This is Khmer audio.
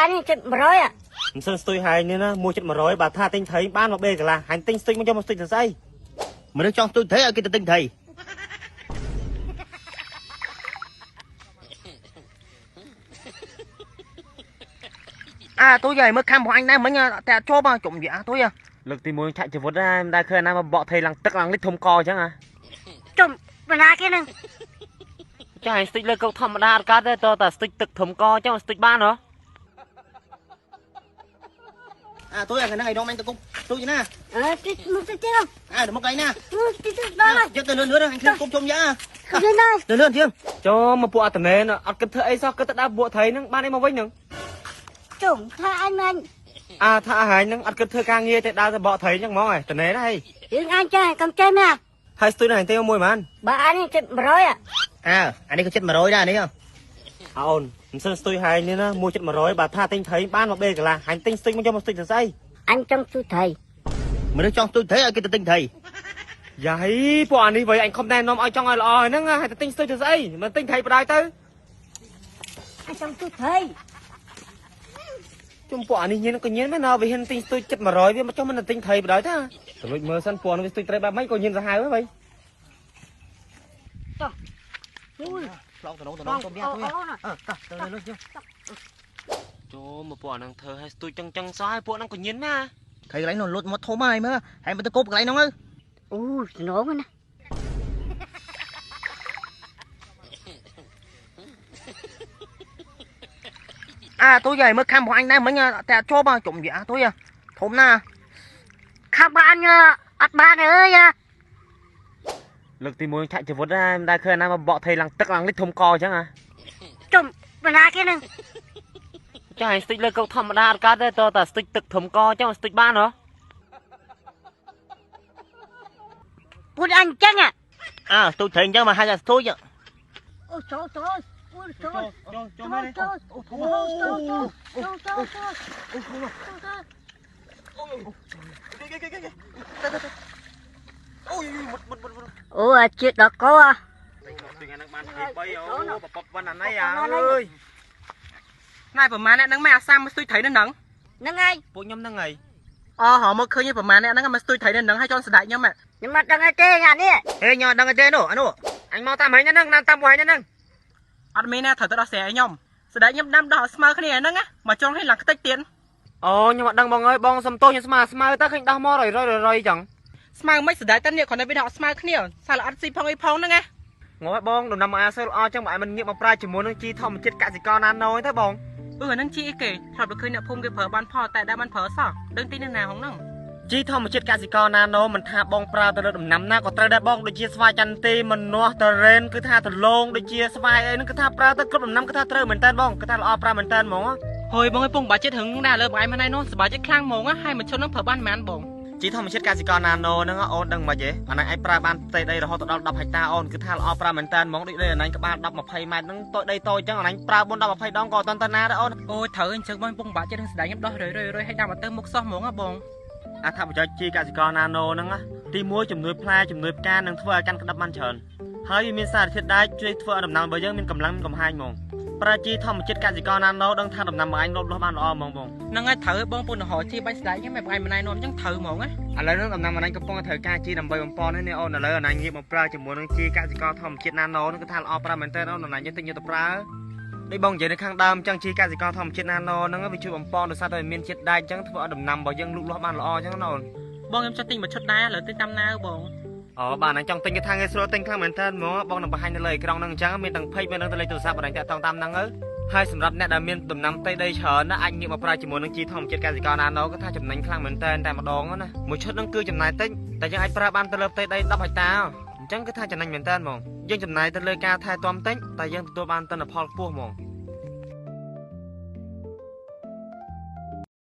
អានេះចិត្ត100អា មិនសិនស្ទុយហើយនេះណាមួយចិត្ត100បើថាទិញត្រីបានមកបេកន្លះហាញ់ទិញស្ទុយមកយកមកស្ទុយទៅស្អី មនុស្សចង់ស្ទូចត្រីឲ្យគេទៅទិញត្រីអាទូយាយមើលខំរបស់អញដែរមិញតែអត់ជាប់ជុំនិយាយអាទូយា លើកទី1ឆាក់ជីវិតដែរមិនដែលឃើញអាណាមកបកត្រីឡើងទឹកឡើងលិចធំកអញ្ចឹងហ่ะ ជុំបណ្ណាគេនឹង ចាឲ្យស្ទុយលើកោកធម្មតាអត់កើតទេតតែស្ទុយទឹកធំកអញ្ចឹងស្ទុយបានហ៎ អាទូយាយហ្នឹងឯងនំអញទៅគុំទូចណា អើទីមកទៅទៀត អាទៅមកឯណា ទីទៅដល់ហើយ យកទៅលឿនលឿនអញឃើញគុំជុំយ៉ា ឃើញដល់ លឿនលឿនជាង ចូលមកពួកអត្តមែនអត់គិតធ្វើអីសោះគិតទៅដើរបួកត្រីហ្នឹងបានអីមកវិញហ្នឹង ជុំថាអញមិញ អាថាអាហារហ្នឹងអត់គិតធ្វើការងារទេដើរទៅបកត្រីហ្នឹងហ្មងហ៎តណេណាហី រឿងអញចេះកុំចេះណា ហើយស្ទុយហ្នឹងទេមួយហ្មង បើអានេះចិត្ត100អា អើអានេះក៏ចិត្ត100ដែរនេះ អអូនមិនសិនស្ទុយហើយនេះណាមួយចិត្ត100បើថាទិញត្រីបានមកបេកន្លះហាញ់ទិញស្ទុយមកយកមកស្ទុយទៅស្អី អញចង់ទូត្រី មនុស្សចង់ស្ទូចត្រីឲ្យគេទៅទិញត្រី យ៉ាហីពួកអានេះវិញអញខំណែនាំឲ្យចង់ឲ្យល្អហ្នឹងហើយទៅទិញស្ទុយទៅស្អីមិនទិញត្រីបដាយទៅ អញចង់ទូត្រី ជុំពួកអានេះញៀនក៏ញៀនមែនណាវាហ៊ានទិញស្ទុយចិត្ត100វាមកចុះមិនទៅទិញត្រីបដាយតាទៅលួចមើលសិនពួកនេះវាស្ទុយត្រីបែបម៉េចក៏ញៀនសាហាវហ្នឹងវិញ អូយ ឆ្លងតំណងតំណងជុំយ៉ាទូយាអឺតោះទៅលឿនជាង ចូលមកពួកអាហ្នឹងធ្វើឲ្យស្ទុយចឹងចឹងសោះហើយពួកហ្នឹងក៏ញៀនណា ត្រីកន្លែងនោះលុតមកធំហើយមើលហើយមកទៅគប់កន្លែងនោះទៅ អូស្នងណា អាទូយាយមើលខំរបស់អញដែរមិញតែអត់ជាប់ជុំនិយាយអាទូយាធំណា ខាប់បើអញអត់បានអើយ លើកទី1ឆាក់ជីវិតដែរមិនដែលឃើញអាណាមកបកត្រីឡើងទឹកឡើងលិចធំកអញ្ចឹងហ่ะ ជុំបណ្ណាគេនឹង ចាឲ្យស្ទុយលើកោកធម្មតាអត់កើតទេតតែស្ទុយទឹកធំកអញ្ចឹងស្ទុយបានហ៎ ពូនអញចឹង អើស្ទូចត្រីអញ្ចឹងមកហៅថាស្ទូច អូចូលចូលអូចូល ចូល ចូលចូលចូលចូលចូលចូលចូល អូយមុតមុតមុតមុត អូអាជាតិដល់កោអា ស្ទុយថ្ងៃហ្នឹងបាន23អូបបបវណ្ណអាណៃអើយ ណែប្រហែលអ្នកហ្នឹងមិនអាសាមមកស្ទួយត្រីនៅហ្នឹង ហ្នឹងហើយ ពួកខ្ញុំហ្នឹងហើយ អូហៅមកឃើញប្រហែលអ្នកហ្នឹងមកស្ទួយត្រីនៅហ្នឹងហើយចន់ស្ដាច់ខ្ញុំ ខ្ញុំអត់ដឹងអីទេអានេះ ហេញអត់ដឹងទេនោះអានោះ អញមកតាមហែងហ្នឹងណាតាមពួកហែងហ្នឹង អត់មានណាត្រូវទៅដោះស្រាយឲ្យខ្ញុំស្ដាច់ខ្ញុំដាំដោះស្មើគ្នាហ្នឹងណាមកចង់ឲ្យឡើងខ្ទេចទៀត អូខ្ញុំអត់ដឹងបងអើយបងសុំទោសខ្ញុំស្មើស្មើទៅឃើញដោះមករយរយរយចឹង ស្មើមិនស្ដាច់តែនេះគ្រាន់តែវាដោះស្មើគ្នាសារល្អិតស៊ីផងអីផងហ្នឹងណា ងល់បងដំណាំអាសើល្អចឹងបើឯងមិនងាកមកប្រើជាមួយនឹងជីធម្មជាតិកសិករណាណូទេបង អឺអាហ្នឹងជីអីគេធ្លាប់ទៅឃើញអ្នកភូមិគេប្រើបានផលតែដែលបានប្រើសោះដឹងទីនៅណាហងហ្នឹង ជីធម្មជាតិកសិករណាណូមិនថាបងប្រើទៅលើដំណាំណាក៏ត្រូវដែរបងដូចជាស្វាយចន្ទីមនាស់តរ៉េនគឺថាដលងដូចជាស្វាយអីហ្នឹងគឺថាប្រើទៅគ្រប់ដំណាំគឺថាត្រូវមែនតើបងគឺថាល្អប្រើមែនតើហ្មង ហើយបងឲ្យពងបាច់ចិត្តហឹងដែរលើបងឯងមិនណៃនោះសប្បាយចិត្តខ្លាំងហ្មងហើយមកឈុនហ្នឹងប្រើបានប៉ុន្មានបង ជីធម្មជាតិកសិករណាណូហ្នឹងអូនដឹងមិនទេអាហ្នឹងអាចប្រើបានផ្ទៃដីរហូតដល់10ហិកតាអូនគឺថាល្អប្រើមែនតើហ្មងដូចដីអាហ្នឹងក្បាល10 20ម៉ែត្រហ្នឹងតូចដីតូចអញ្ចឹងអាហ្នឹងប្រើ4 10 20ដងក៏អត់តណាដែរអូន អូយត្រូវអញ្ចឹងបងពងបាច់ចិត្តហឹងស្ដាច់ខ្ញុំដោះរយរយរយឲ្យដាំអត់ទៅមុខសោះហ្មងហ៎បង អត្ថប្រយោជន៍ជីកសិករណាណូហ្នឹងទី1ជំនួយផ្លែជំនួយផ្កានឹងធ្វើឲ្យកាន់ក្តាប់បានច្រើនហើយវាមានសារធាតុដែកជួយធ្វើឲ្យដំណាំរបស់យើងមានកម្លាំងមានកំហែងហ្មងប្រើជីធម្មជាតិកសិករណាណូដឹងថាដំណាំរបស់អញលូតលាស់បានល្អហ្មងបង ហ្នឹងហើយត្រូវបងពូនរហជីបាញ់ស្ដាច់ខ្ញុំបងឯងមិនណៃនាំអញ្ចឹងត្រូវហ្មងណា ឥឡូវហ្នឹងដំណាំអញកំពុងតែត្រូវការជីដើម្បីបំពន់នេះអូនឥឡូវអញងាកមកប្រើជាមួយនឹងជីកសិករធម្មជាតិណាណូហ្នឹងគឺថាល្អប្រើមែនតើអូនអញយើងទិញយកទៅប្រើដូចបងនិយាយនៅខាងដើមអញ្ចឹងជីកសិករធម្មជាតិណាណូហ្នឹងវាជួយបំពន់ដោយសារតែមានជាតិដែកអញ្ចឹងធ្វើឲ្យដំណាំរបស់យើងលូតលាស់បានល្អអញ្ចឹងណាអូន បងខ្ញុំចង់ទិញមួយឈុតដែរឥឡូវទិញតាមណាបង អូបាទអញចង់ទិញគេថាងាយស្រួលទិញខ្លាំងមែនតើហ្មងបងនឹងបង្ហាញនៅលើអេក្រង់ហ្នឹងអញ្ចឹងមានទាំង page មានទាំងលេខទូរស័ព្ទបងតាក់ទងតាមហ្នឹងទៅហើយសម្រាប់អ្នកដែលមានដំណាំផ្ទៃដីច្រើនណាអាចងាកមកប្រើជាមួយនឹងជីធម្មជាតិកសិករណាណូគឺថាចំណេញខ្លាំងមែនតើតែម្ដងណាមួយឈុតហ្នឹងគឺចំណាយតិចតែយើងអាចប្រើបានទៅលើផ្ទៃដី10ហិកតាអញ្ចឹងគឺថាចំណេញមែនតើហ្មងយើងចំណាយទៅលើការថែទាំតិចតែយើងទទួលបានទិន្នផលខ្ពស់ហ្មង